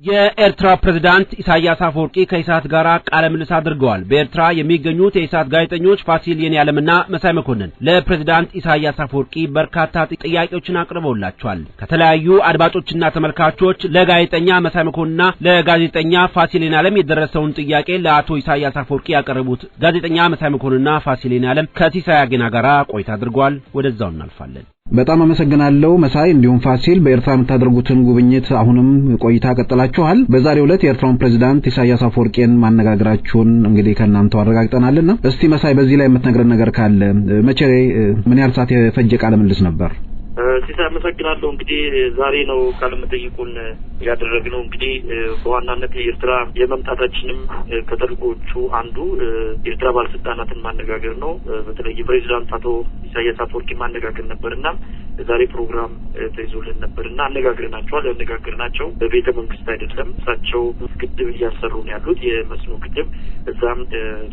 የኤርትራ ፕሬዝዳንት ኢሳያስ አፈወርቂ ከኢሳት ጋር ቃለ ምልልስ አድርገዋል። በኤርትራ የሚገኙት የኢሳት ጋዜጠኞች ፋሲል የኔዓለምና መሳይ መኮንን ለፕሬዝዳንት ኢሳያስ አፈወርቂ በርካታ ጥያቄዎችን አቅርበውላቸዋል። ከተለያዩ አድማጮችና ተመልካቾች ለጋዜጠኛ መሳይ መኮንንና ለጋዜጠኛ ፋሲል የኔዓለም የደረሰውን ጥያቄ ለአቶ ኢሳያስ አፈወርቂ ያቀረቡት ጋዜጠኛ መሳይ መኮንንና ፋሲል የኔዓለም ከሲሳይ አጌና ጋር ቆይታ አድርገዋል። ወደዛው እናልፋለን። በጣም አመሰግናለሁ መሳይ፣ እንዲሁም ፋሲል። በኤርትራ የምታደርጉትን ጉብኝት አሁንም ቆይታ ቀጥላችኋል። በዛሬው ዕለት የኤርትራውን ፕሬዝዳንት ኢሳያስ አፈወርቂን ማነጋገራችሁን እንግዲህ ከእናንተው አረጋግጠናልና እስቲ መሳይ በዚህ ላይ የምትነግረን ነገር ካለ፣ መቼ፣ ምን ያህል ሰዓት የፈጀ ቃለ ምልልስ ነበር? ሲሳይ፣ አመሰግናለሁ። እንግዲህ ዛሬ ነው ቃለ መጠይቁን ያደረግነው። እንግዲህ በዋናነት የኤርትራ የመምጣታችንም ከተልእኮዎቹ አንዱ የኤርትራ ባለስልጣናትን ማነጋገር ነው። በተለይ ፕሬዚዳንት አቶ ኢሳያስ አፈወርቂ ማነጋገር ነበርና ዛሬ ፕሮግራም ተይዞልን ነበርና አነጋግረናቸዋል። ያነጋገርናቸው በቤተ መንግስት አይደለም። እሳቸው ግድብ እያሰሩ ነው ያሉት፣ የመስኖ ግድብ። እዛም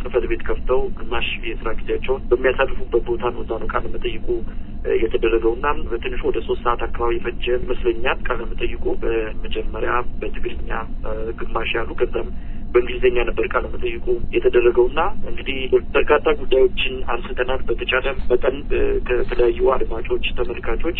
ጽህፈት ቤት ከፍተው ግማሽ የስራ ጊዜያቸውን በሚያሳልፉበት ቦታ ነው። እዛ ነው ቃለ መጠይቁ የተደረገውና በትንሹ ወደ 3 ሰዓት አካባቢ የፈጀ ይመስለኛል። ቃለ መጠይቁ በመጀመሪያ በትግርኛ ግማሽ ያሉ፣ ከዛም በእንግሊዝኛ ነበር ቃለ መጠይቁ የተደረገውና እንግዲህ በርካታ ጉዳዮችን አንስተናል። በተቻለ መጠን ከተለያዩ አድማጮች፣ ተመልካቾች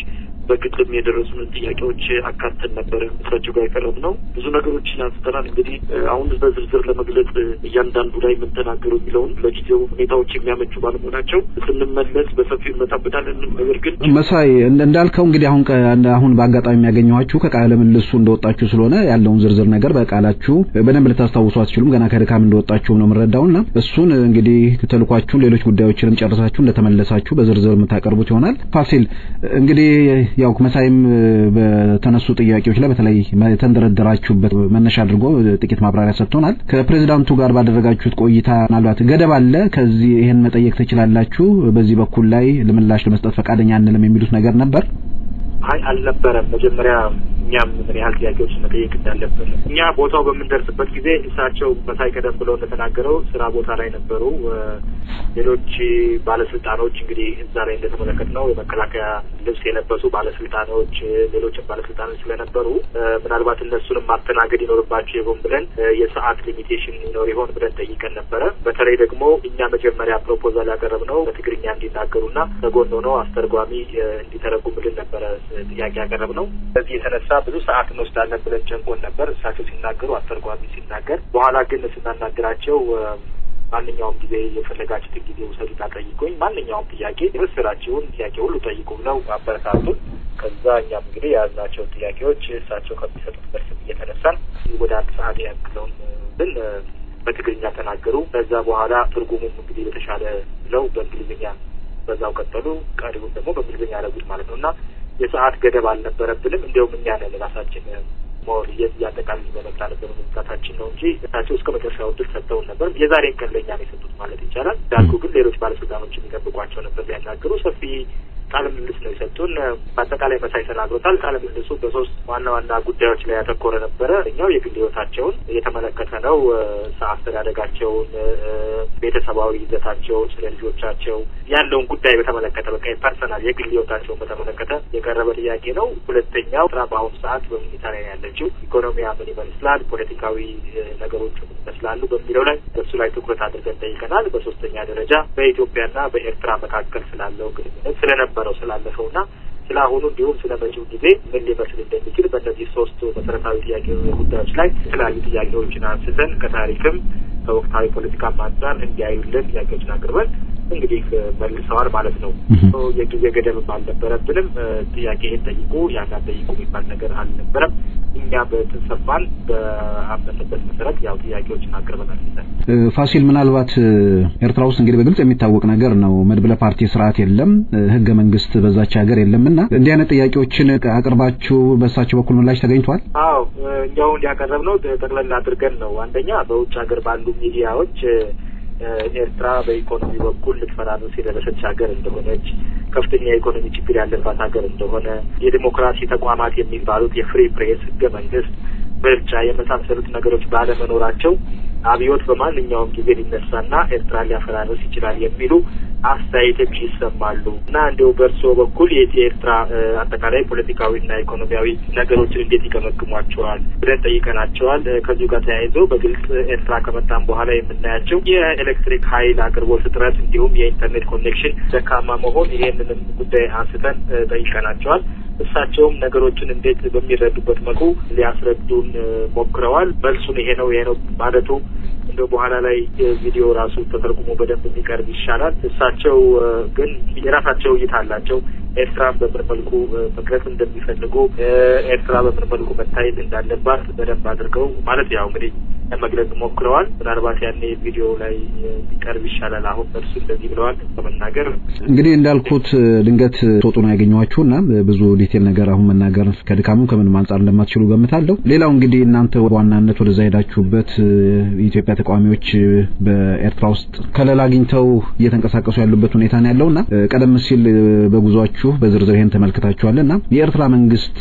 በግልም የደረሱንን ጥያቄዎች አካተን ነበረ እሳቸው ጋር የቀረብነው። ብዙ ነገሮችን አንስተናል። እንግዲህ አሁን በዝርዝር ለመግለጽ እያንዳንዱ ላይ ምን ተናገሩ የሚለውን ለጊዜው ሁኔታዎች የሚያመቹ ባለመሆናቸው ስንመለስ በሰፊው እንመጣበታለን። ነገር ግን መሳይ፣ እንዳልከው እንግዲህ አሁን በአጋጣሚ የሚያገኘኋችሁ ከቃለ ምልልሱ እንደወጣችሁ ስለሆነ ያለውን ዝርዝር ነገር በቃላችሁ በደንብ ልታስታውሱ አትችሉም። ገና ከድካም እንደወጣችሁ ነው የምረዳውና እሱን እንግዲህ ተልኳችሁን ሌሎች ጉዳዮችንም ጨርሳችሁ እንደተመለሳችሁ በዝርዝር የምታቀርቡት ይሆናል። ፋሲል፣ እንግዲህ ያው መሳይም በተነሱ ጥያቄዎች ላይ በተለይ የተንደረደራችሁበት መነሻ አድርጎ ጥቂት ማብራሪያ ሰጥቶናል። ከፕሬዚዳንቱ ጋር ባደረጋችሁት ቆይታ ምናልባት ገደብ አለ፣ ከዚህ ይሄን መጠየቅ ትችላላችሁ፣ በዚህ በኩል ላይ ምላሽ ለመስጠት ፈቃደኛ አንልም የሚሉት ነገር ነበር? አይ፣ አልነበረም። መጀመሪያ እኛም ምን ያህል ጥያቄዎች መጠየቅ እንዳለብን እኛ ቦታው በምንደርስበት ጊዜ እሳቸው መሳይ ቀደም ብለው እንደተናገረው ስራ ቦታ ላይ ነበሩ። ሌሎች ባለስልጣኖች እንግዲህ እዛ ላይ እንደተመለከትነው የመከላከያ ልብስ የለበሱ ባለስልጣኖች፣ ሌሎችም ባለስልጣኖች ስለነበሩ ምናልባት እነሱንም ማስተናገድ ይኖርባቸው ይሆን ብለን፣ የሰዓት limitation ይኖር ይሆን ብለን ጠይቀን ነበረ። በተለይ ደግሞ እኛ መጀመሪያ proposal ያቀረብነው በትግርኛ እንዲናገሩና ከጎን ሆኖ አስተርጓሚ እንዲተረጉምልን ነበረ ጥያቄ ያቀረብነው። በዚህ የተነሳ ብዙ ሰዓት እንወስዳለን ብለን ጨንቆን ነበር። እሳቸው ሲናገሩ አስተርጓሚ ሲናገር፣ በኋላ ግን ስናናግራቸው ማንኛውም ጊዜ የፈለጋችሁትን ጊዜ ውሰዱና ጠይቁኝ፣ ማንኛውም ጥያቄ የመሰላችሁን ጥያቄ ሁሉ ጠይቁ ብለው አበረታቱን። ከዛ እኛም እንግዲህ የያዝናቸውን ጥያቄዎች እሳቸው ከሚሰጡት መልስ እየተነሳን ወደ አንድ ሰዓት ያክለውን ብን በትግርኛ ተናገሩ። ከዛ በኋላ ትርጉሙም እንግዲህ በተሻለ ብለው በእንግሊዝኛ በዛው ቀጠሉ። ቀሪውን ደግሞ በእንግሊዝኛ ያደረጉት ማለት ነው እና የሰዓት ገደብ አልነበረብንም። እንዲያውም እኛ ነን ራሳችን more እያጠቃልል በመጣንበት በመምጣታችን ነው እንጂ እሳቸው እስከ መጨረሻው ድል ሰጥተውን ነበር። የዛሬን ቀን ለእኛ ነው የሰጡት ማለት ይቻላል። እንዳልኩ ግን ሌሎች ባለስልጣኖች የሚጠብቋቸው ነበር ሊያናግሩ። ሰፊ ቃለ ምልልስ ነው የሰጡን። በአጠቃላይ መሳይ ተናግሮታል። ቃለ ምልልሱ በሶስት ዋና ዋና ጉዳዮች ላይ ያተኮረ ነበረ። እኛው የግል ሕይወታቸውን የተመለከተ ነው። አስተዳደጋቸውን፣ ቤተሰባዊ ይዘታቸውን፣ ስለ ልጆቻቸው ያለውን ጉዳይ በተመለከተ በቃ personal የግል ሕይወታቸውን በተመለከተ የቀረበ ጥያቄ ነው። ሁለተኛው ኤርትራ በአሁኑ ሰዓት በምን ሁኔታ ላይ ያለችው፣ ኢኮኖሚያ ምን ይመስላል፣ ፖለቲካዊ ነገሮቹ ምን ይመስላሉ በሚለው ላይ በሱ ላይ ትኩረት አድርገን ጠይቀናል። በሶስተኛ ደረጃ በኢትዮጵያና በኤርትራ መካከል ስላለው ግንኙነት፣ ስለነበረው፣ ስላለፈውና ስለ አሁኑ እንዲሁም ስለ መጪው ጊዜ ምን ሊመስል እንደሚችል በእነዚህ ሶስቱ መሰረታዊ ጥያቄ ጉዳዮች ላይ የተለያዩ ጥያቄዎችን አንስተን ከታሪክም ከወቅታዊ ፖለቲካም አንጻር እንዲያዩልን ጥያቄዎችን አቅርበን እንግዲህ መልሰዋል ማለት ነው። የጊዜ ገደብም አልነበረብንም። ጥያቄ ይሄን ጠይቁ ያንን ጠይቁ የሚባል ነገር አልነበረም። እኛ በተሰማን በአመንበት መሰረት ያው ጥያቄዎችን አቅርበናል። ፋሲል፣ ምናልባት ኤርትራ ውስጥ እንግዲህ በግልጽ የሚታወቅ ነገር ነው፣ መድብለ ፓርቲ ስርዓት የለም፣ ህገ መንግስት በዛች ሀገር የለምና እንዲህ አይነት ጥያቄዎችን አቅርባችሁ በእሳቸው በኩል ምላሽ ተገኝቷል? አዎ፣ እኛውን ያቀረብነው ጠቅለል አድርገን ነው። አንደኛ በውጭ ሀገር ባሉ ሚዲያዎች ኤርትራ በኢኮኖሚ በኩል ልትፈራርስ የደረሰች ሀገር እንደሆነች፣ ከፍተኛ የኢኮኖሚ ችግር ያለባት ሀገር እንደሆነ፣ የዲሞክራሲ ተቋማት የሚባሉት የ free press፣ ህገ መንግስት፣ ምርጫ የመሳሰሉት ነገሮች ባለመኖራቸው አብዮት በማንኛውም ጊዜ ሊነሳና ኤርትራን ሊያፈራርስ ይችላል የሚሉ አስተያየቶች ይሰማሉ እና እንዲሁ በእርስዎ በኩል የኤርትራ አጠቃላይ ፖለቲካዊና ኢኮኖሚያዊ ነገሮችን እንዴት ይገመግሟቸዋል ብለን ጠይቀናቸዋል። ከዚሁ ጋር ተያይዞ በግልጽ ኤርትራ ከመጣን በኋላ የምናያቸው የኤሌክትሪክ ኃይል አቅርቦት እጥረት እንዲሁም የኢንተርኔት connection ደካማ መሆን ይሄንንም ጉዳይ አንስተን ጠይቀናቸዋል። እሳቸውም ነገሮችን እንዴት በሚረዱበት መልኩ ሊያስረዱን ሞክረዋል። መልሱን ይሄ ነው ይሄ ነው ማለቱ እንደው በኋላ ላይ ቪዲዮ ራሱ ተተርጉሞ በደንብ ቢቀርብ ይሻላል። እሳቸው ግን የራሳቸው እይታ አላቸው። ኤርትራን በምን መልኩ መግለጽ እንደሚፈልጉ፣ ኤርትራ በምን መልኩ መታየት እንዳለባት በደንብ አድርገው ማለት ያው እንግዲህ ለመግለጽ ሞክረዋል። ምናልባት ያኔ ቪዲዮ ላይ ቢቀርብ ይሻላል። አሁን እርሱ እንደዚህ ብለዋል በመናገር እንግዲህ እንዳልኩት ድንገት ስትወጡ ነው ያገኘኋችሁና ብዙ detail ነገር አሁን መናገር ከድካሙ ከምንም አንጻር እንደማትችሉ ገምታለሁ። ሌላው እንግዲህ እናንተ በዋናነት ወደዛ ሄዳችሁበት የኢትዮጵያ ተቃዋሚዎች በኤርትራ ውስጥ ከለላ አግኝተው እየተንቀሳቀሱ ያሉበት ሁኔታ ነው ያለውና ቀደም ሲል በጉዟችሁ በዝርዝር ይሄን ተመልክታችኋልና የኤርትራ መንግስት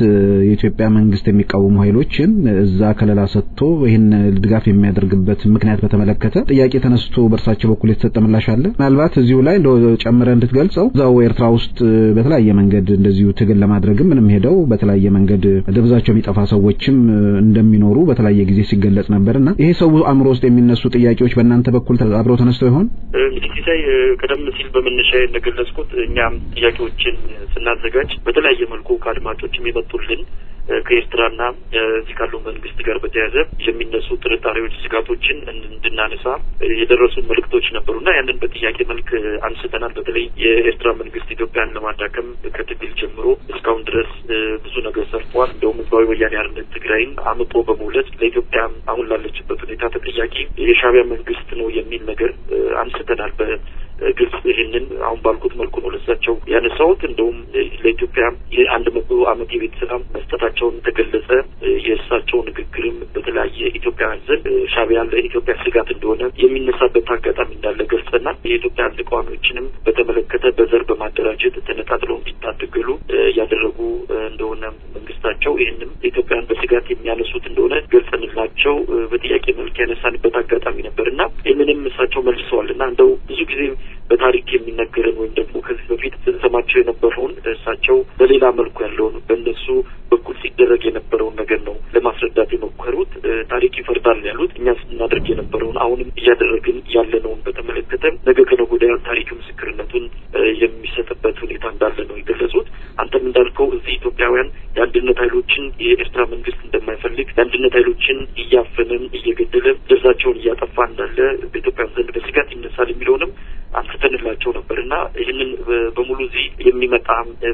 የኢትዮጵያ መንግስት የሚቃወሙ ኃይሎችን እዛ ከለላ ሰጥቶ ይሄን ድጋፍ የሚያደርግበት ምክንያት በተመለከተ ጥያቄ ተነስቶ በእርሳቸው በኩል የተሰጠ ምላሽ አለ? ምናልባት እዚሁ ላይ እንደው ጨምረህ እንድትገልጸው እዛው ኤርትራ ውስጥ በተለያየ መንገድ እንደዚሁ ትግል ለማድረግም ምንም ሄደው በተለያየ መንገድ ደብዛቸው የሚጠፋ ሰዎችም እንደሚኖሩ በተለያየ ጊዜ ሲገለጽ ነበርና ይሄ ሰው አእምሮ ውስጥ የሚነሱ ጥያቄዎች በእናንተ በኩል አብረው ተነስተው ይሆን? እንግዲህ ሲሳይ ቀደም ሲል በመነሻዬ እንደገለጽኩት እኛም ጥያቄዎችን ስናዘጋጅ በተለያየ መልኩ ከአድማጮች የሚመጡልን ከኤርትራና እዚህ ካለው መንግስት ጋር በተያያዘ የሚነሱ ጥርጣሬዎች፣ ስጋቶችን እንድናነሳ የደረሱ መልእክቶች ነበሩና ያንን በጥያቄ መልክ አንስተናል። በተለይ የኤርትራ መንግስት ኢትዮጵያን ለማዳከም ከትግል ጀምሮ እስካሁን ድረስ ብዙ ነገር ሰርቷል። እንደውም ህዝባዊ ወያኔ ሓርነት ትግራይን አምጦ በመውለድ ለኢትዮጵያ አሁን ላለችበት ሁኔታ ተጠያቂ የሻዕቢያ መንግስት ነው የሚል ነገር አንስተናል። በግልጽ ይህንን አሁን ባልኩት መልኩ ነው ለሳቸው ያነሳሁት። እንደውም ለኢትዮጵያ የ100 ዓመት የቤት ስራ መስጠታቸውን ተገለጸ። የእሳቸው ንግግርም በተለያየ ኢትዮጵያውያን ዘንድ ሻዕቢያ ለኢትዮጵያ ስጋት እንደሆነ የሚነሳበት አጋጣሚ እንዳለ ገልጸናል። የኢትዮጵያ ተቃዋሚዎችንም በተመለከተ በዘር በማደራጀት ተነጣጥለው እንዲታገሉ ያደረጉ እንደሆነ መንግስታቸው ይህንም ኢትዮጵያን በስጋት የሚያነሱት እንደሆነ ገልጸንላቸው በጥያቄ መልክ ያነሳንበት አጋጣሚ ነበርና ይህንንም እሳቸው መልሰዋልና እንደው ብዙ ጊዜ በታሪክ የሚነገረን ወይም ደግሞ ከዚህ በፊት ስንሰማቸው የነበረውን እሳቸው በሌላ መልኩ ያለውን በእነሱ በኩል ሲደረግ የነበረውን ነገር ነው ለማስረዳት የሞከሩት። ታሪክ ይፈርዳል ያሉት እኛ ስናደርግ የነበረውን አሁንም እያደረግን ያለነውን በተመለከተ ነገ ከነገ ወዲያ ታሪክ ምስክርነቱን የሚሰጥበት ሁኔታ እንዳለ ነው የገለጹት። አንተም እንዳልከው እዚህ ኢትዮጵያውያን የአንድነት ኃይሎችን የኤርትራ መንግስት እንደማይፈልግ የአንድነት ኃይሎችን እያፈነ እየገደለ ደብዛቸውን እያጠፋ እንዳለ በኢትዮጵያ ዘንድ በስጋት ይነሳል የሚለውንም አንስተንላቸው ነበርና ይህንን በሙሉ እዚህ የሚመጣ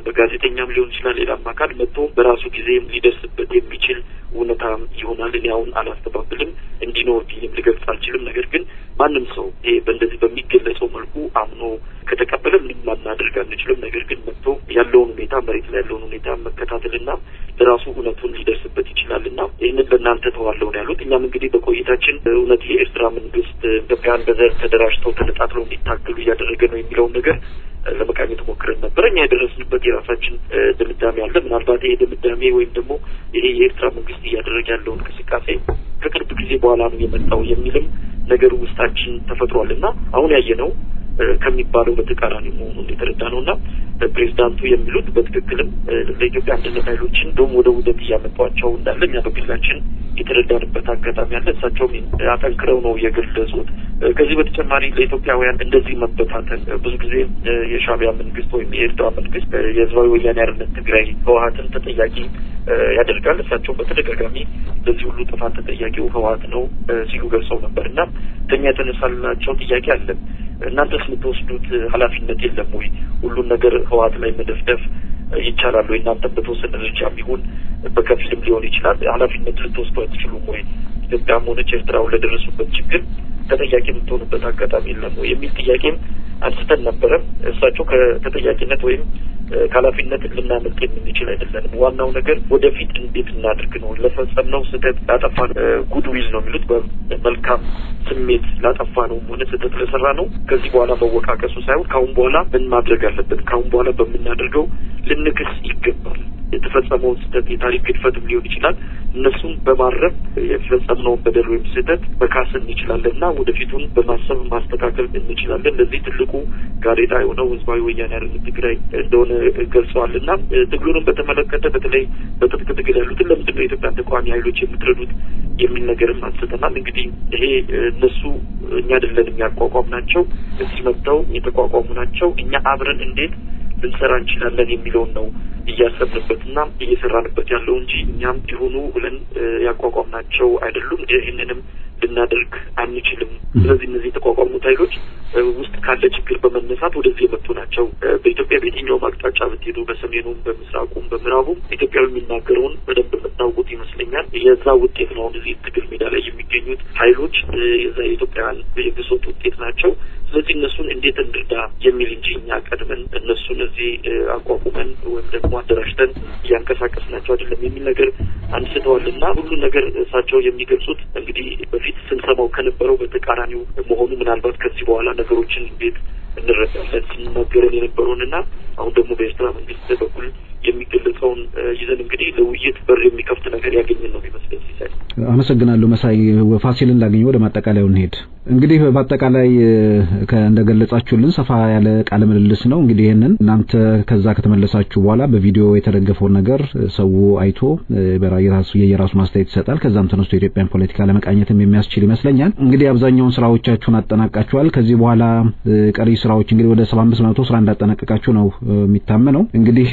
በጋዜጠኛም ሊሆን ይችላል ሌላም አካል መጥቶ በራሱ ጊዜ ሊደርስበት የሚችል እውነታ ይሆናል። እኔ አሁን አላስተባብልም፣ እንዲህ ነው ብዬም ልገልጽ አልችልም። ነገር ግን ማንም ሰው ይሄ በእንደዚህ በሚገለጸው መልኩ አምኖ ከተቀበለ ምንም ማናደርግ አንችልም። ነገር ግን መጥቶ ያለውን ሁኔታ መሬት ላይ ያለውን ሁኔታ መከታተልና ለራሱ እውነቱን ሊደርስበት ይችላልና ይህንን ለእናንተ ተዋለው ነው ያሉት። እኛም እንግዲህ በቆይታችን እውነት የኤርትራ መንግስት ኢትዮጵያን በዘር ተደራጅተው ተነጣጥለው እንዲታገሉ እያደረገ ነው የሚለውን ነገር ለመቃኘት ሞክረን ነበር። እኛ የደረስንበት የራሳችን ድምዳሜ አለ። ምናልባት ይሄ ድምዳሜ ወይም ደግሞ ይሄ የኤርትራ መንግስት እያደረገ ያለው እንቅስቃሴ ከቅርብ ጊዜ በኋላ ነው የመጣው የሚልም ነገር ውስጣችን ተፈጥሯልና አሁን ያየነው ከሚባለው በተቃራኒ መሆኑን የተረዳ ነውና ፕሬዝዳንቱ የሚሉት በትክክልም ለኢትዮጵያ አንድነት ኃይሎችን እንደውም ወደ ውህደት እያመጧቸው እንዳለ እኛ በግላችን የተረዳንበት አጋጣሚ አለ። እሳቸውም አጠንክረው ነው የገለጹት። ከዚህ በተጨማሪ ለኢትዮጵያውያን እንደዚህ መበታተን ብዙ ጊዜ የሻዕቢያ መንግስት ወይም የኤርትራ መንግስት የህዝባዊ ወያኔ ሓርነት ትግራይ ህወሓትን ተጠያቂ ያደርጋል። እሳቸው በተደጋጋሚ ለዚህ ሁሉ ጥፋት ተጠያቂው ህወሓት ነው ሲሉ ገልጸው ነበርና ከኛ የተነሳላቸው ጥያቄ አለ። እናንተስ የምትወስዱት ኃላፊነት የለም ወይ? ሁሉን ነገር ህወሓት ላይ መደፍደፍ ይቻላል ወይ? እናንተም በተወሰነ ደረጃም ይሁን በከፊልም ሊሆን ይችላል ኃላፊነት ልትወስዱ አትችሉም ወይ? ኢትዮጵያም ሆነች ኤርትራ ለደረሱበት ችግር ተጠያቂ የምትሆኑበት አጋጣሚ የለም ወይ የሚል ጥያቄም አንስተን ነበረ። እሳቸው ከተጠያቂነት ወይም ከኃላፊነት ልናመልጥ የምንችል አይደለንም። ዋናው ነገር ወደፊት እንዴት እናድርግ ነው። ለፈጸምነው ስህተት ላጠፋ ጉድዊል ነው የሚሉት፣ በመልካም ስሜት ላጠፋ ነው ሆነ ስህተት ለሰራ ነው ከዚህ በኋላ መወቃቀሱ ሳይሆን ካሁን በኋላ ምን ማድረግ አለብን፣ ካሁን በኋላ በምናደርገው ልንክስ ይገባል። የተፈጸመውን ስህተት የታሪክ ግድፈትም ሊሆን ይችላል፣ እነሱን በማረም የተፈጸምነውን በደል ወይም ስህተት መካስ እንችላለን እና ወደፊቱን በማሰብ ማስተካከል እንችላለን። ለዚህ ትልቁ ጋሬጣ የሆነው ህዝባዊ ወያነ ሓርነት ትግራይ እንደሆነ ገልጸዋል። እና ትግሉንም በተመለከተ በተለይ በትጥቅ ትግል ያሉትን ለምንድን ነው የኢትዮጵያን ተቃዋሚ ኃይሎች የምትረዱት የሚል ነገርም አንስተናል። እንግዲህ ይሄ እነሱ እኛ አይደለንም ያቋቋም ናቸው፣ እዚህ መጥተው የተቋቋሙ ናቸው። እኛ አብረን እንዴት ልንሰራ እንችላለን የሚለውን ነው እያሰብንበትና እየሰራንበት ያለው እንጂ እኛም ይሁኑ ብለን ያቋቋምናቸው አይደሉም። ይህንንም ልናደርግ አንችልም። ስለዚህ እነዚህ የተቋቋሙት ኃይሎች ውስጥ ካለ ችግር በመነሳት ወደዚህ የመጡ ናቸው። በኢትዮጵያ በየትኛውም አቅጣጫ ብትሄዱ፣ በሰሜኑም፣ በምስራቁም፣ በምዕራቡም ኢትዮጵያዊ የሚናገረውን በደንብ የምታውቁት ይመስለኛል። የዛ ውጤት ነው አሁን እዚህ ትግል ሜዳ ላይ የሚገኙት ኃይሎች የዛ የኢትዮጵያውያን የብሶት ውጤት ናቸው። ስለዚህ እነሱን እንዴት እንርዳ የሚል እንጂ እኛ ቀድመን እነሱን እዚህ አቋቁመን ወይም ደግሞ አደራጅተን እያንቀሳቀስናቸው አይደለም የሚል ነገር አንስተዋልና ሁሉን ነገር እሳቸው የሚገልጹት እንግዲህ በፊት ስንሰማው ከነበረው በተቃራኒው መሆኑ ምናልባት ከዚህ በኋላ ነገሮችን እንዴት እንረዳለን ሲናገረን የነበረውንና አሁን ደግሞ በኤርትራ መንግስት በኩል የሚገለጸውን ይዘን እንግዲህ ለውይይት በር የሚከፍት ነገር ያገኘን ነው የሚመስለኝ። ሲሳይ፣ አመሰግናለሁ። መሳይ፣ ፋሲልን ላገኘ ወደ ማጠቃለያው እንሄድ። እንግዲህ በአጠቃላይ እንደገለጻችሁልን ሰፋ ያለ ቃለ ምልልስ ነው። እንግዲህ ይህንን እናንተ ከዛ ከተመለሳችሁ በኋላ በቪዲዮ የተደገፈውን ነገር ሰው አይቶ የየራሱን አስተያየት ይሰጣል። ከዛም ተነስቶ የኢትዮጵያን ፖለቲካ ለመቃኘትም የሚያስችል ይመስለኛል። እንግዲህ አብዛኛውን ስራዎቻችሁን አጠናቃችኋል። ከዚህ በኋላ ቀሪ ስራዎች እንግዲህ ወደ 75% ስራ እንዳጠናቀቃችሁ ነው የሚታመነው። እንግዲህ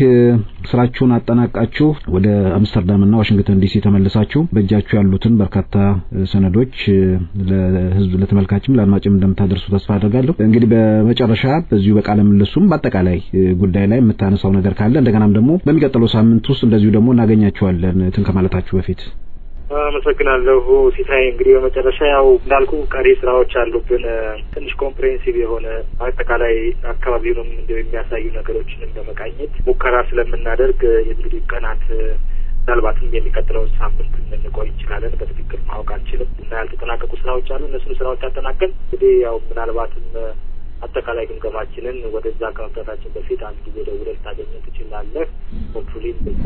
ስራችሁን አጠናቃችሁ ወደ አምስተርዳም እና ዋሽንግተን ዲሲ ተመልሳችሁ በእጃችሁ ያሉትን በርካታ ሰነዶች ለህዝብ፣ ለተመልካችም ለአድማጭም እንደምታደርሱ ተስፋ አደርጋለሁ። እንግዲህ በመጨረሻ በዚሁ በቃለ ምልልሱም በአጠቃላይ ጉዳይ ላይ የምታነሳው ነገር ካለ፣ እንደገናም ደግሞ በሚቀጥለው ሳምንት ውስጥ እንደዚሁ ደግሞ እናገኛችኋለን እንትን ከማለታችሁ በፊት። አመሰግናለሁ ሲሳይ። እንግዲህ በመጨረሻ ያው እንዳልኩ ቀሪ ስራዎች አሉብን። ትንሽ comprehensive የሆነ አጠቃላይ አካባቢውንም እንዲያው የሚያሳዩ ነገሮችንም ለመቃኘት ሙከራ ስለምናደርግ እንግዲህ ቀናት ምናልባትም የሚቀጥለውን ሳምንት ልንቆይ እንችላለን። በትክክል ማወቅ አልችልም እና ያልተጠናቀቁ ስራዎች አሉ። እነሱን ስራዎች አጠናቀን እንግዲህ ያው ምናልባትም አጠቃላይ ግምገማችንን ወደዛ ከመምጣታችን በፊት አንድ ጊዜ ደውለህ ልታገኘን ትችላለህ። Hopefully በዛ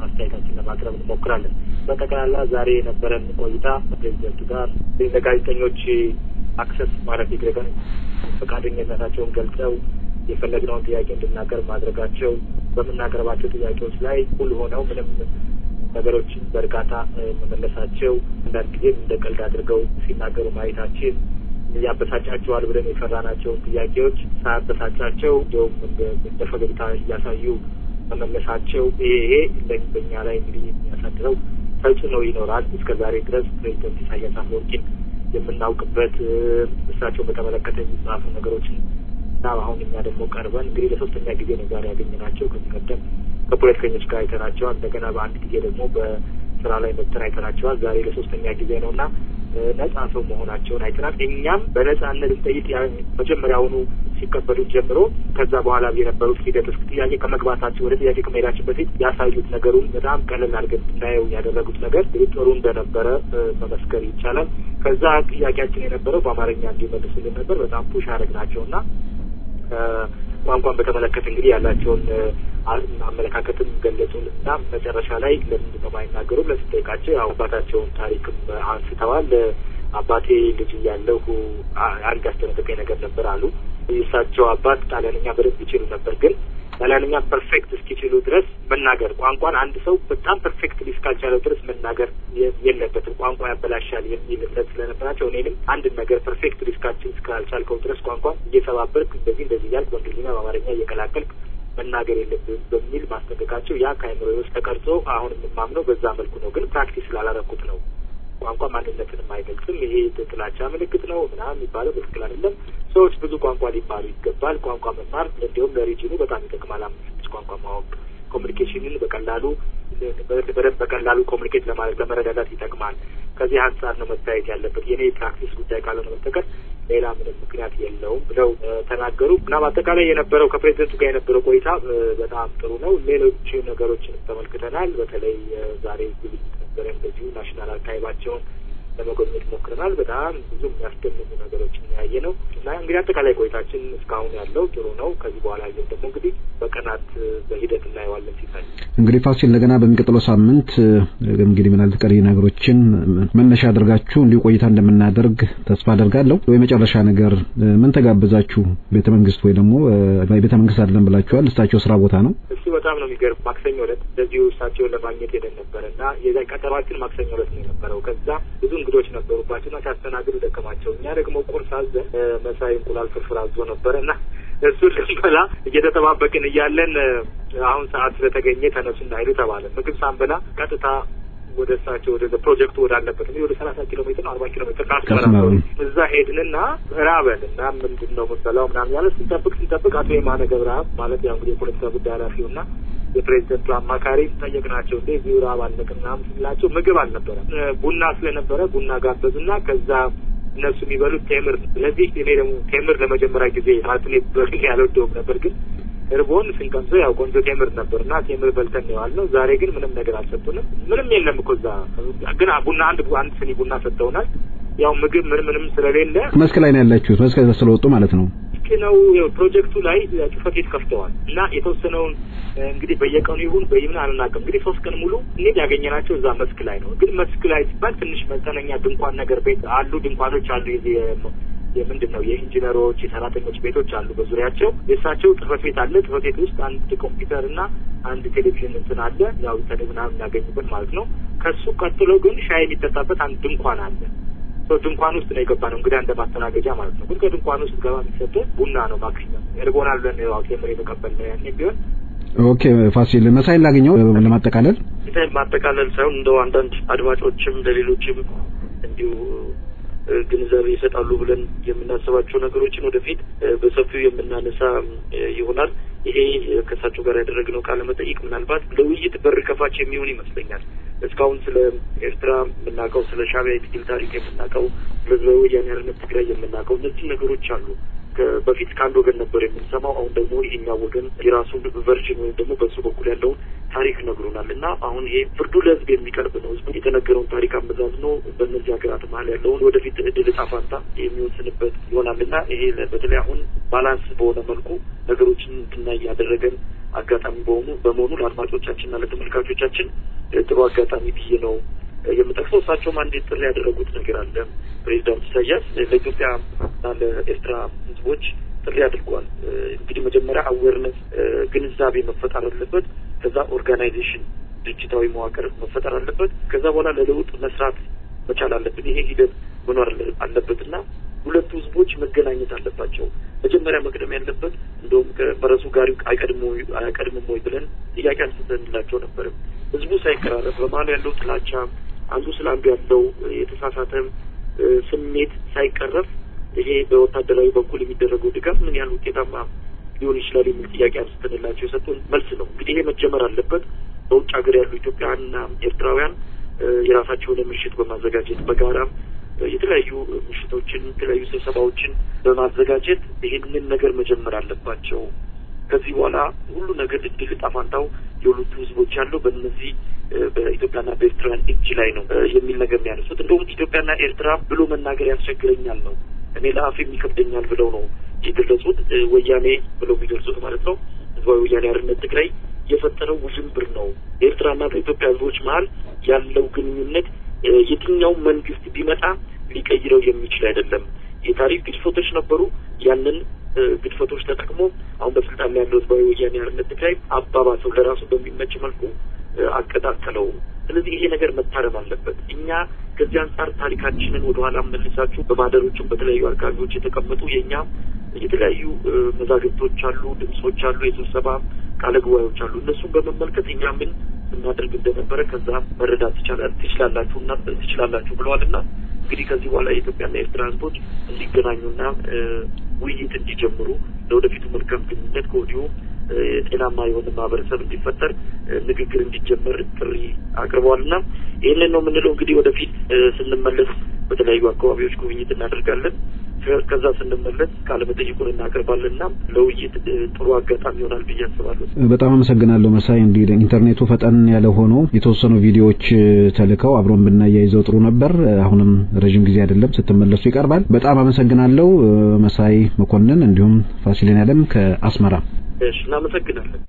አስተያየታችን ለማቅረብ እንሞክራለን። በጠቅላላ ዛሬ የነበረን ቆይታ ከፕሬዚደንቱ ጋር ለጋዜጠኞች access ማለት ፈቃደኝነታቸውን ገልጸው የፈለግነውን ጥያቄ እንድናቀርብ ማድረጋቸው፣ በምናቀርባቸው ጥያቄዎች ላይ cool ሆነው ምንም ነገሮችን በእርጋታ መመለሳቸው፣ አንዳንድ ጊዜም እንደ ቀልድ አድርገው ሲናገሩ ማየታችን፣ ያበሳጫቸዋል ብለን የፈራናቸውን ጥያቄዎች ሳያበሳጫቸው እንዲሁም እንደ ፈገግታ እያሳዩ መመለሳቸው፣ ይሄ በእኛ ላይ እንግዲህ የሚያሳድረው ተጽዕኖ ይኖራል። እስከ ዛሬ ድረስ ፕሬዚደንት ኢሳያስ አፈወርቂን የምናውቅበት እሳቸውን በተመለከተ የሚጻፉ ነገሮችን እና አሁን እኛ ደግሞ ቀርበን እንግዲህ ለሶስተኛ ጊዜ ነው ዛሬ ያገኘናቸው። ከዚህ ቀደም ከፖለቲከኞች ጋር አይተናቸዋል። እንደገና በአንድ ጊዜ ደግሞ በስራ ላይ መጥተን አይተናቸዋል። ዛሬ ለሶስተኛ ጊዜ ነው እና ነጻ ሰው መሆናቸውን አይተናል። እኛም በነጻነት እንጠይቅ መጀመሪያውኑ ሲቀበሉት ጀምሮ ከዛ በኋላ የነበሩት ሂደቶች ጥያቄ ከመግባታቸው ወደ ጥያቄ ከመሄዳቸው በፊት ያሳዩት ነገሩን በጣም ቀለል አድርገን እንድናየው ያደረጉት ነገር ጥሩ እንደነበረ መመስከር ይቻላል። ከዛ ጥያቄያችን የነበረው በአማርኛ እንዲመልሱልን ነበር። በጣም push አደረግናቸው እና ቋንቋን በተመለከተ እንግዲህ ያላቸውን አመለካከትም ገለጹልን እና መጨረሻ ላይ ለምንድን ነው የማይናገሩ ብለን ስንጠይቃቸው ያው አባታቸውን ታሪክም አንስተዋል። አባቴ ልጅ እያለሁ አንድ ያስደነገጠኝ ነገር ነበር አሉ። የእሳቸው አባት ጣሊያንኛ በደንብ ይችሉ ነበር፣ ግን ጣሊያንኛ perfect እስኪችሉ ድረስ መናገር፣ ቋንቋን አንድ ሰው በጣም perfectly እስካልቻለው ድረስ መናገር የለበትም፣ ቋንቋ ያበላሻል የሚል እምነት ስለነበራቸው እኔንም አንድ ነገር perfectly እስካልቻልከው ድረስ ቋንቋን እየሰባበርክ እንደዚህ እንደዚህ እያልክ በእንግሊዝኛ በአማርኛ እየቀላቀልክ መናገር የለብህም በሚል ማስጠንቀቃቸው ያ ከአእምሮዬ ውስጥ ተቀርጾ አሁን የማምነው በዛ መልኩ ነው። ግን practice ስላላረኩት ነው። ቋንቋ ማንነትንም አይገልጽም። ይሄ ጥላቻ ምልክት ነው ምናምን የሚባለው በትክክል አይደለም። ሰዎች ብዙ ቋንቋ ሊማሩ ይገባል። ቋንቋ መማር እንዲሁም ለሪጅኑ በጣም ይጠቅማል። 5 6 ቋንቋ ማወቅ communication ን በቀላሉ በደንብ በቀላሉ communicate ለማድረግ ለመረዳዳት ይጠቅማል። ከዚህ አንጻር ነው መታየት ያለበት። የኔ practice ጉዳይ ካልሆነ በስተቀር ሌላ ምንም ምክንያት የለውም ብለው ተናገሩ እና በአጠቃላይ የነበረው ከፕሬዚደንቱ ጋር የነበረው ቆይታ በጣም ጥሩ ነው። ሌሎች ነገሮችንም ተመልክተናል። በተለይ ዛሬ ጉብኝት ነበረ። እንደዚሁ National Archive ኣቸውን ለመጎብኘት ሞክረናል። በጣም ብዙ የሚያስደምሙ ነገሮችን ያየ ነው እና እንግዲህ አጠቃላይ ቆይታችን እስካሁን ያለው ጥሩ ነው። ከዚህ በኋላ ያየው ደግሞ እንግዲህ በቀናት በሂደት እናየዋለን ሲታይ። እንግዲህ ፋሲል እንደገና በሚቀጥለው ሳምንት እንግዲህ ምናልባት ቀሪ ነገሮችን መነሻ አድርጋችሁ እንዲሁ ቆይታ እንደምናደርግ ተስፋ አደርጋለሁ። የመጨረሻ ነገር ምን ተጋበዛችሁ? ቤተ መንግስት ወይ ደግሞ ቤተ መንግስት አይደለም ብላችኋል፣ እሳቸው ስራ ቦታ ነው። እሱ በጣም ነው የሚገርም። ማክሰኞ ዕለት እንደዚሁ እሳቸውን ለማግኘት ሄደን ነበርና የዛ ቀጠሯችን ማክሰኞ ዕለት ነው የነበረው። ከዛ ብዙ እንግዶች ነበሩባቸውና ሲያስተናግዱ ደከማቸው። እኛ ደግሞ ቁርስ አዘን መሳይ እንቁላል ፍርፍር አዞ ነበርና እሱን ልንበላ እየተጠባበቅን እያለን አሁን ሰዓት ስለተገኘ ተነሱና ሂዱ ተባለ። ምግብ ሳንበላ ቀጥታ ወደ እሳቸው ወደ ፕሮጀክቱ ወዳለበት ወደ 30 ኪሎ ሜትር ነው 40 ኪሎ ሜትር ከአስመራ እዛ ሄድንና ራበን እና ምንድን ነው የምንበላው ምናምን ያለ ስንጠብቅ አቶ የማነ ገብረአብ ማለት ያው እንግዲህ የፖለቲካ ጉዳይ ኃላፊውና የፕሬዝደንቱ አማካሪ ጠየቅናቸው። እንዴ እዚሁ ራብ አለቅን ምናምን ስንላቸው ምግብ አልነበረም፣ ቡና ስለነበረ ቡና ጋበዙና ከዛ እነሱ የሚበሉት ቴምር። ስለዚህ እኔ ደግሞ ቴምር ለመጀመሪያ ጊዜ ማለት እኔ በግሌ አልወደውም ነበር፣ ግን እርቦን ስንቀምሰው ያው ቆንጆ ቴምር ነበርና ቴምር በልተን ነው የዋልነው። ዛሬ ግን ምንም ነገር አልሰጡንም። ምንም የለም እኮ እዛ ግን ቡና አንድ ስኒ ቡና ሰጥተውናል። ያው ምግብ ምንም ስለሌለ መስክ ላይ ነው ያላችሁት፣ መስክ ላይ ስለወጡ ማለት ነው። ነው ፕሮጀክቱ ላይ ጽሕፈት ቤት ከፍተዋል እና የተወሰነውን እንግዲህ በየቀኑ ይሁን በይምን አልናውቅም። እንግዲህ 3 ቀን ሙሉ እንሂድ ያገኘናቸው እዛ መስክ ላይ ነው። ግን መስክ ላይ ሲባል ትንሽ መጠነኛ ድንኳን ነገር ቤት አሉ፣ ድንኳኖች አሉ። የምንድን ነው የኢንጂነሮች የሰራተኞች ቤቶች አሉ በዙሪያቸው። የእሳቸው ጽሕፈት ቤት አለ። ጽሕፈት ቤት ውስጥ አንድ ኮምፒውተር እና አንድ ቴሌቪዥን እንትን አለ፣ ያው ኢንተርኔት ምናምን የሚያገኙበት ማለት ነው። ከሱ ቀጥሎ ግን ሻይ የሚጠጣበት አንድ ድንኳን አለ። ድንኳን ውስጥ ነው የገባነው እንግዲህ እንደ ማስተናገጃ ማለት ነው። ግን ከድንኳን ውስጥ ገባ የሚሰጠው ቡና ነው maximum። እርቦናል ብለን ነው ቴምር የተቀበልነው ያኔ ቢሆን። Okay ፋሲል መሳይን ላገኘው ለማጠቃለል ማጠቃለል ሳይሆን እንደው አንዳንድ አድማጮችም ለሌሎችም እንዲሁ ግንዛቤ ይሰጣሉ ብለን የምናስባቸው ነገሮችን ወደፊት በሰፊው የምናነሳ ይሆናል። ይሄ ከእሳቸው ጋር ያደረግነው ቃለ መጠይቅ ምናልባት ለውይይት በር ከፋች የሚሆን ይመስለኛል። እስካሁን ስለ ኤርትራ የምናውቀው፣ ስለ ሻዕቢያ የትግል ታሪክ የምናውቀው፣ ስለ ህዝባዊ ወያነ ሓርነት ትግራይ የምናውቀው እነዚህ ነገሮች አሉ። በፊት ከአንድ ወገን ነበር የምንሰማው። አሁን ደግሞ ይሄኛው ወገን የራሱን version ወይም ደግሞ በሱ በኩል ያለውን ታሪክ ነግሮናል እና አሁን ይሄ ፍርዱ ለህዝብ የሚቀርብ ነው። ህዝቡ የተነገረውን ታሪክ አመዛዝኖ በእነዚህ ሀገራት መሀል ያለውን ወደፊት እድል ዕጣ ፈንታ የሚወስንበት ይሆናል እና ይሄ በተለይ አሁን balance በሆነ መልኩ ነገሮችን እንድናይ ያደረገን አጋጣሚ በመሆኑ ለአድማጮቻችንና ለተመልካቾቻችን ጥሩ አጋጣሚ ብዬ ነው የምጠቅሰው። እሳቸውም አንድ ጥሪ ያደረጉት ነገር አለ። ፕሬዚዳንት ኢሳያስ ለኢትዮጵያና ለኤርትራ ህዝቦች ጥሪ አድርጓል። እንግዲህ መጀመሪያ awareness ግንዛቤ መፈጠር አለበት። ከዛ organization ድርጅታዊ መዋቅር መፈጠር አለበት። ከዛ በኋላ ለለውጥ መስራት መቻል አለብን። ይሄ ሂደት መኖር አለበትና ሁለቱ ህዝቦች መገናኘት አለባቸው። መጀመሪያ መቅደም ያለበት እንደውም ከፈረሱ ጋሪው አይቀድምም ወይ ብለን ጥያቄ አንስተንላቸው ነበር። ህዝቡ ሳይቀራረብ በመሀል ያለው ጥላቻ፣ አንዱ ስለ አንዱ ያለው የተሳሳተ ስሜት ሳይቀረፍ ይሄ በወታደራዊ በኩል የሚደረገው ድጋፍ ምን ያህል ውጤታማ ሊሆን ይችላል የሚል ጥያቄ አንስተንላቸው የሰጡን መልስ ነው። እንግዲህ ይሄ መጀመር አለበት። በውጭ ሀገር ያሉ ኢትዮጵያውያንና ኤርትራውያን የራሳቸውን ምሽት በማዘጋጀት በጋራ የተለያዩ ምሽቶችን የተለያዩ ስብሰባዎችን በማዘጋጀት ይሄንን ነገር መጀመር አለባቸው። ከዚህ በኋላ ሁሉ ነገር እድል ዕጣ ፈንታው የሁለቱ ህዝቦች ያለው በእነዚህ በኢትዮጵያና በኤርትራ እጅ ላይ ነው የሚል ነገር የሚያነሱት። እንደውም ኢትዮጵያና ኤርትራ ብሎ መናገር ያስቸግረኛል ነው፣ እኔ ለአፌም ይከብደኛል ብለው ነው የገለጹት። ወያኔ ብለው የሚገልጹት ማለት ነው። ህዝባዊ ወያኔ ሓርነት ትግራይ የፈጠረው ውዥንብር ነው። በኤርትራና በኢትዮጵያ ህዝቦች መሀል ያለው ግንኙነት የትኛው መንግስት ቢመጣ ሊቀይረው የሚችል አይደለም። የታሪክ ግድፈቶች ነበሩ። ያንን ግድፈቶች ተጠቅሞ አሁን በስልጣን ላይ ያለው ህዝባዊ ወያኔ ሓርነት ትግራይ አባባሰው፣ ለራሱ በሚመች መልኩ አቀጣጠለው። ስለዚህ ይሄ ነገር መታረም አለበት። እኛ ከዚህ አንጻር ታሪካችንን ወደኋላ መልሳችሁ በማደሮችም በተለያዩ አካባቢዎች የተቀመጡ የኛ የተለያዩ መዛግብቶች አሉ፣ ድምጾች አሉ፣ የስብሰባ ቃለ ጉባኤዎች አሉ። እነሱን በመመልከት እኛ ምን እናደርግ እንደነበረ ከዛ መረዳት ትችላላችሁና ትችላላችሁ ብለዋልና እንግዲህ ከዚህ በኋላ የኢትዮጵያና የኤርትራ ህዝቦች እንዲገናኙና ውይይት እንዲጀምሩ ለወደፊቱ መልካም ግንኙነት ከወዲሁ ጤናማ የሆነ ማህበረሰብ እንዲፈጠር ንግግር እንዲጀመር ጥሪ አቅርበዋልና ይህንን ነው የምንለው። እንግዲህ ወደፊት ስንመለስ በተለያዩ አካባቢዎች ጉብኝት እናደርጋለን። ከዛ ስንመለስ ቃለ መጠይቁን እናቀርባለንና ለውይይት ጥሩ አጋጣሚ ይሆናል ብዬ አስባለሁ። በጣም አመሰግናለሁ መሳይ። እንግዲህ ኢንተርኔቱ ፈጠን ያለ ሆኖ የተወሰኑ ቪዲዮዎች ተልከው አብሮን ብናያይዘው ጥሩ ነበር። አሁንም ረጅም ጊዜ አይደለም፣ ስትመለሱ ይቀርባል። በጣም አመሰግናለሁ መሳይ መኮንን እንዲሁም ፋሲል የኔዓለም ከአስመራ። እሺ፣ እናመሰግናለን።